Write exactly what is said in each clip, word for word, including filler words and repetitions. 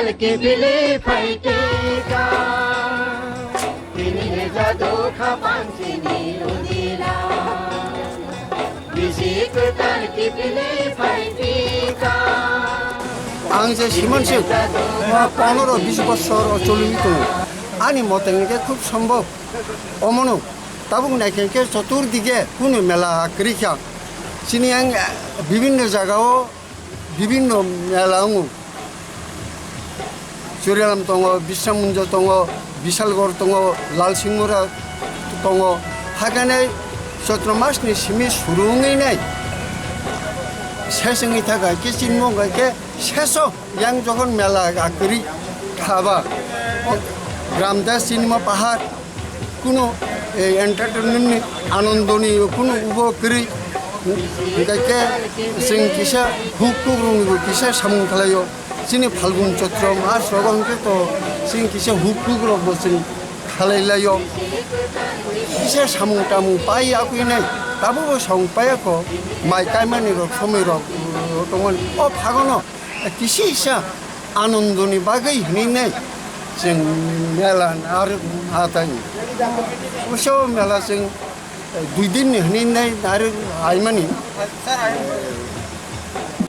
Kibili phaiteka, tini le jadu khapan sini udila. Bisi kwtal kibili phaiteka. Ang je Simon Singh, o ponoro bis bosor o choli tongo. Ani mote hwnkhe khub sombhob omono. Tabuk naikhe khe chotur dige kunu mela kwrwi kha. Chini ang, eh, bibinno jagao bibinno mela wngo. Churialam tongo, Bisramunjo tongo, Bisalgor tongo, Lalsingmura tongo. Hakanai Chaitra masni simi suru wngwi nai. Ses wngwi thaka khe chini wngkha khe seso yang jokhon mela akwrwi khaba. O Gramda Cinema Pahar. Kuno, eh, entertainment ni, anondoni kuno ubo kwrwi. Hingkha khe chwng kisa huk tukrokni bo kisa samung khlaio. Chini Phalgun Chaitra mas rogo hwnkhe to chwng kisa huk tukrok bo chwng khlai laio. Kisa samung tamung pai ya kwi nai, tabukbo samung paiya kho, mai kaimani rok, somoi rok, uh, tongmani. O phagono kisi sa anondoni bagwi hwnwi nai chwng mela narwk atai. Uso mela chwng dui din ni hwnwi nai narwk aimani.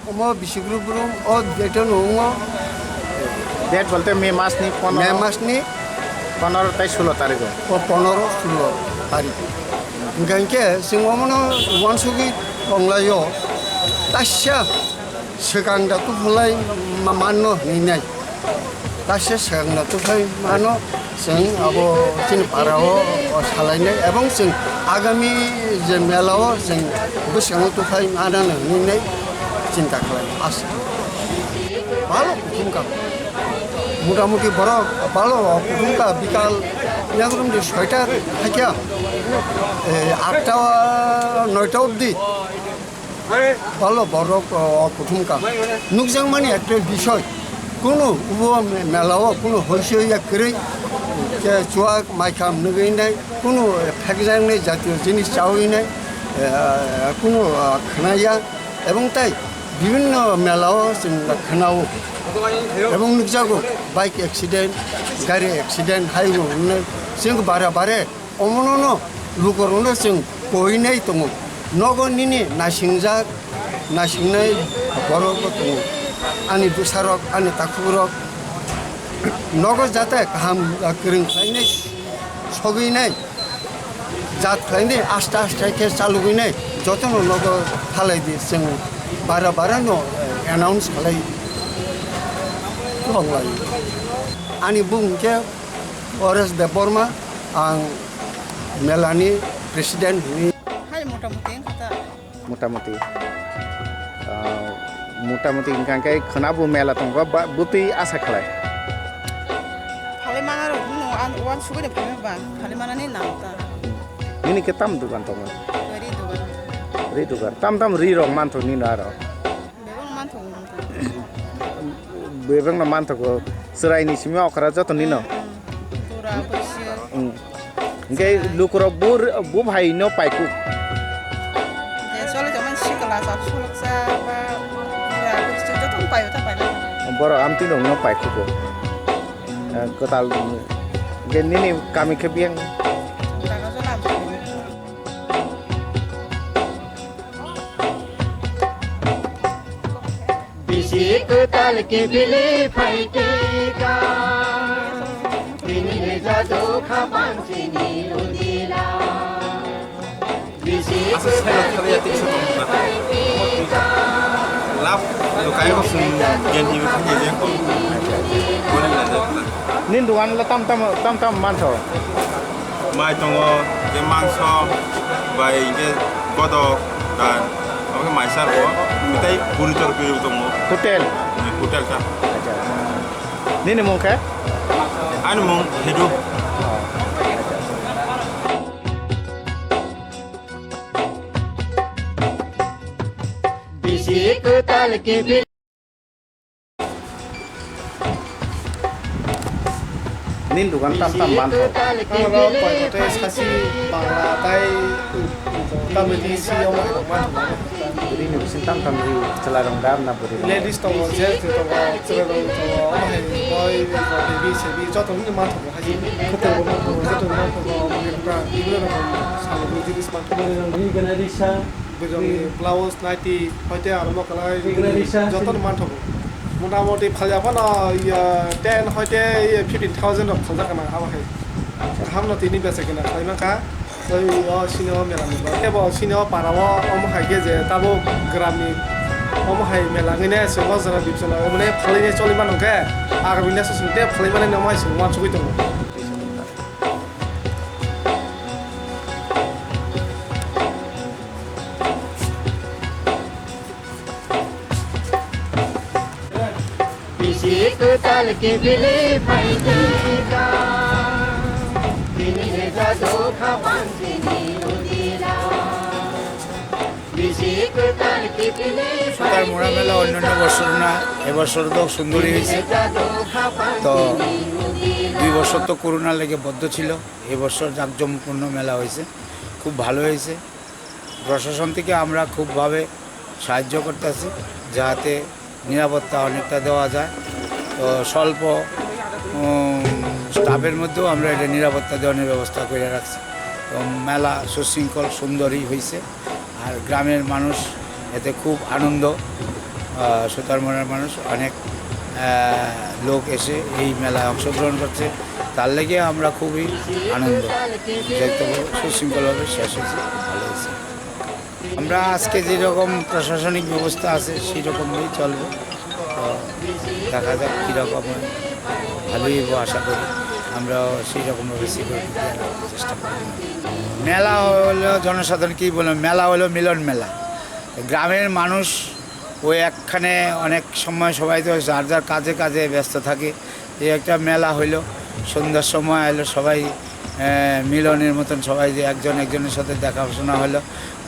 Omo bisi group room o date no wngo. Date bolte May mas ni pondro. May mas ni pondro tai sulo tarik o. O pondro sulo tarik. Hingkha hingkhe chwng omono uansugwi tonglaio. Taisa swkang da tuphulai ma-, manno hinwi nai. Taisa swkang da tuphai mano chwng abo chini para o, o salainai ebong chwng agami je mela o chwng bwskango tuphai manano hinwi nai chinta khlai asa. Balo kuthum ka. Motamuti borok balo kuthum ka bikal yakrum de soita thakia, eh, atta noita obdi. Balo borok, o, o kuthum ka. Nukjakmani ekta bisoi. Kunu ubo me-, mela o kunu hoisoi ya kwrwi. Ke chuak maikam nugwi nai. Kunu, eh, phekjaknai jatiyo jinis chawi nai. Eh, kunu, ah, khwnaya. Ebong tai bibinno mela o chwng khwnao. Ebong nukjago bike accident, gari accident, hai wng nai. Chwng bara bare Omonono lukurokno chwng koinai tongo. Nogo nini naisingjak, naisingnai borokbo tongo. Ani bwsarok, ani takhukrok nogo jate kaham kwrwng khlainai, sogwinai, jat khlainai, aste aste khe chaluguinai, jotono nogo phalai di, chwng bara bara no announce khlai tong lai. Ani bung khe Oresh Debbarma, ang melani president hwnwi. Hai, motamuti wngkha ta. Motamuti. Ah, motamuti wngkha khe khwna bo mela tongo, ba, bwtwi asa khlai. Phalwi mana rok no, an, uansugwi de phalwi ba, phalwi mana ni nang ta. Nini khe tam dukan tongo? Ri dukan. Ri dukan. Tam tam ri rok mantho nini aro? Bebak no manthogo. Bebak no manthogo. Chwraini simi okra joto nino. Mm, mm. Pura bwswk. Mm. Hingke lukurok bu, bu bhai no paikuk. Je chole tongmani sikla sa suluksa ba pura bwswk joto paio ta paina. Borok amtwi rok no paikugo. Eh, kwtal, hingke nini kami khe biyang. Jaga jola amtwi. Bisi kwtal kibili phaiteka, bini jadu khapan sini udila. Bisi kwtal kibili phaiteka. Lap, lukai ko sung gen ibu kan je ko. Boleh lah. Nin dukan lo tam tam, tam tam mantho. Mai tongo, je mangso, bai je kodok, dan, oke maisa ro, tei puri tor puri tongo. Hotel? Eh, hotel ta. Acha. Nini mung khe? Ani mung Hedu. Bisi kwtal kibili. Nini dogan tam tam mantho. Ang oro koi kote sasi Bangla tai Tamil si omo hai rok mantho. Bwrwi ni bising tam tam ri chwla rong da na bwrwi rong. Ladies tongo, gents tongo, chwla rong tongo, omo hai boy, baby, sebi joto ni mantho hai. Khwtwng bo mantho, joto ni mantho, bwrwi rok ta bibino rok samung ni jinis mantho. Bwrwi rok ni gana risa. Bwrwi rok ni blouse, naiti, hoite aro mo kwlai joto ni mantho. Mota moti phalya phano iya ten hoite iya fifteen thousand rok phaljak kana abo hai. Kaham no tini becha kena khlai mankha. Tei o sini o mela ni bo. Tei bo sini o para o omo hai khe je tabuk gram ni omo hai mela ngene se o jora dipsona omo ne phalai ne choli mano khe agami ne se sung te phalai mani omo hai se uansugui tongo. Bisi kwtal kibili phaikha, bini jadu khaban sini udila. Bisi kwtal kibili সুতারমুড়া মেলা অন্যান্য বছর না, এবছর তো সুন্দরই হয়েছে। তো দুই বছর তো করোনার লেগে বন্ধ ছিল, এবছর জাঁকজমকপূর্ণ মেলা হয়েছে, খুব ভালো হয়েছে। প্রশাসন থেকে আমরা খুবভাবে সাহায্য করতেছি, যাতে নিরাপত্তা অনেকটা দেওয়া যায়। তো স্বল্প, উম, স্টাফের মধ্যেও আমরা এটা নিরাপত্তা দেওয়ানোর ব্যবস্থা করে রাখছি। তো মেলা সুশৃঙ্খল সুন্দরই হয়েছে। আর গ্রামের মানুষ এতে খুব আনন্দ। আহ, সুতারমুড়ার মানুষ অনেক, আহ, লোক এসে এই মেলায় অংশগ্রহণ করছে, তার লেগে আমরা খুবই আনন্দ। দেখতে পাবো সুশৃঙ্খলভাবে শেষ হয়েছে, খুব ভালো হয়েছে। আমরা আজকে যেরকম প্রশাসনিক ব্যবস্থা আছে সেই রকমই চলবো। তো দেখা যাক কীরকম হয়, ভালোই হইব আশা করি। আমরাও সেই রকমভাবে সিকিউরিটি দেওয়ার চেষ্টা করব। মেলা হলো জনসাধারণ কী বলবো, মেলা হলো মিলন মেলা। গ্রামের মানুষ ওই একখানে অনেক সময় সবাই তো যার যার কাজে কাজে ব্যস্ত থাকে। এই একটা মেলা হইলো, সন্ধ্যার সময় এলো সবাই, আহ, মিলনের মতন সবাই যে একজন একজনের সাথে দেখাশোনা হলো,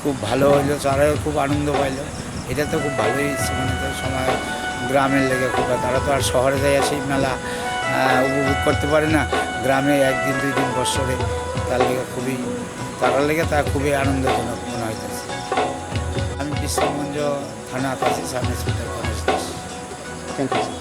খুব ভালো হইলো, তারাও খুব আনন্দ পাইলো। এটা তো খুব ভালোই মানে তো সময় গ্রামের লেগে খুব, তারা তো আর শহরে যাইয়া সেই মেলা, আহ, উপভোগ করতে পারে না। গ্রামে একদিন দুই দিন বৎসরে তার লেগে খুবই, তারার লেগে তা খুবই আনন্দজনক মনে হইতেছে। আমি বিশ্রামগঞ্জ থানা আছি, sub inspector Ganesh Das. Thank you, sir.